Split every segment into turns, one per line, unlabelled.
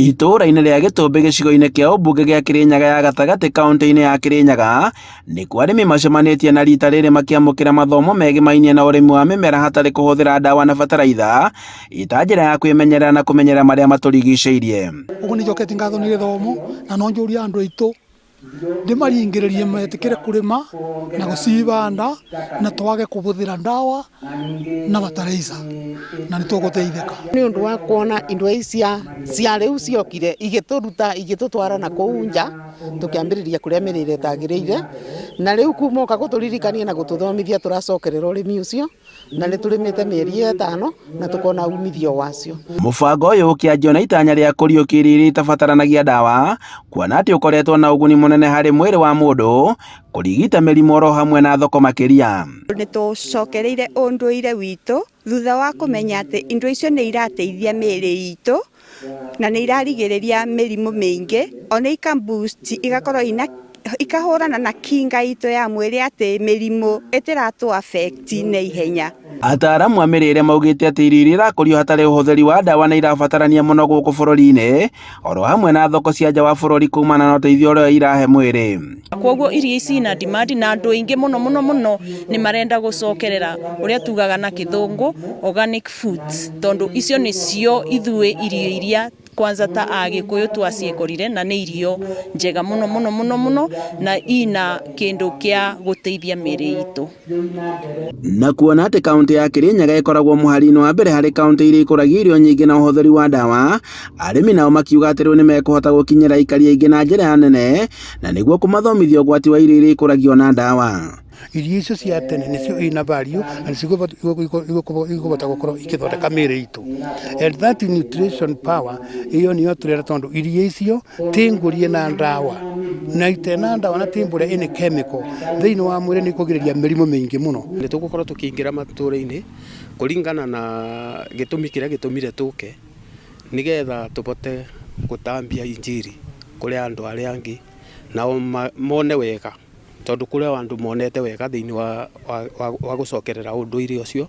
Itũũra-inĩ rĩa Gĩtũmbĩ gĩcigo-inĩ kĩa ũmbunge gĩa Kĩrĩnyaga ya gatagatĩ kauntĩ-inĩ ya Kĩrĩnyaga, nĩkuo arĩmi macemanĩtie na rita rĩrĩ makĩamũkĩra mathomo megemainie na ũrĩmi wa mĩmera hatarĩ kũhũthĩra ndawa na bataraitha, ĩta njĩra ya kwĩmenyerera na kũmenyerera marĩa matũrigicĩirie.
Ũguo nĩ njoketie ngatho nĩ gĩthomo na no njũrie andũ aitũ ndĩmaringĩrĩrie metĩkĩre kũrĩma na gũcibanda na twage kũbũthĩra ndawa na bataraica na nĩ tũgũteithĩka.
Nĩ ũndũ wa kuona indo ici cia rĩu ciokire igĩtũruta igĩtũtwara na kũu nja tũkĩambĩrĩria kũrĩa mĩrĩre ĩtagĩrĩire na rĩu kuma oka gũtũririkania na gũtũthomithia tũracokerera ũrĩmi ũcio. Na nĩ tũrĩmĩte mĩeri ĩtano na tũkona umithio wacio.
Mũbango ũyũ ũkĩanjio na itanya rĩa kũriũkia irio iria itabataranagia ndawa, kuona atĩ ũkoretwo na ũguni mũnene harĩ mwĩrĩ wa mũndũ, kũrigita mĩrimũ oro hamwe na thoko makĩria.
Nĩ tũcokereire ũndũire witũ thutha wa kũmenya atĩ indo icio nĩ irateithia mĩĩrĩ itũ na nĩ irarigĩrĩria mĩrimũ mĩingĩ, ona ika boost igakorwo ina ikahũrana na kinga itũ ya mwĩrĩ atĩ mĩrimũ ĩtĩratũ affect na ihenya.
Ataaramu a mĩrĩre maugĩte atĩ irio iria irakũrio hatarĩ ũhũthĩri wa ndawa nĩ irabatarania mũno gũkũ bũrũri-inĩ, oro hamwe na thoko cia nja wa bũrũri kumana na ũteithio ũrĩa irahe mwĩrĩ.
Koguo irio ici ina demand na andũ aingĩ mũno mũno mũno nĩ marenda gũcokerera ũrĩa tugaga na kĩthũngũ organic foods tondũ icio nĩcio ithuĩ irio iria kwanza ta Agĩkũyũ twaciĩkorire na nĩ irio njega mũno mũno mũno mũno na ina kĩndũ kĩa gũteithia mĩĩrĩ itũ.
Na kuona atĩ kaũntĩ ya Kĩrĩnyaga ĩkoragwo mũhari-inĩ wa mbere harĩ kaũntĩ iria ikũragia irio nyingĩ na ũhũthĩri wa ndawa, arĩmi nao makiuga atĩ rĩu nĩ mekũhota gũkinyĩra aikari aingĩ na njĩra nene, na nĩguo kũmathomithia ũgwati wa irio iria ikũragio na ndawa.
Irio icio cia tene nĩcio ina value na nĩcio ikũhota gũkorwo ikĩthondeka mĩĩrĩ itũ. And that nutrition power ĩyo nĩyo tũrenda tondũ irio icio ti ngũrie na ndawa na itena ndawa na ti mbũre any chemical thĩinĩ wa mwĩrĩ nĩ ikũgirĩrĩria mĩrimũ mĩingĩ mũno.
Nĩ tũgũkorwo tũkĩingĩra matũra-inĩ kũringana na gĩtũmi kĩrĩa gĩtũmire tũke nĩgetha tũbote gũtambia injiri kũrĩ andũ arĩa angĩ nao mone wega. Tondũ kũrĩ o andũ monete wega thĩinĩ wa gũcokerera ũndũire ũcio,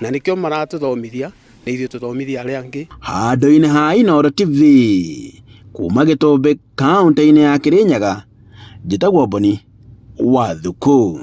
na nĩkĩo maratũthomithia, na ithuĩ tũthomithie arĩa angĩ.
Handũ-inĩ ha Inooro TV, kuma Gĩtũmbĩ kauntĩ-inĩ ya Kĩrĩnyaga, njĩtagwo Boni wa Thuku.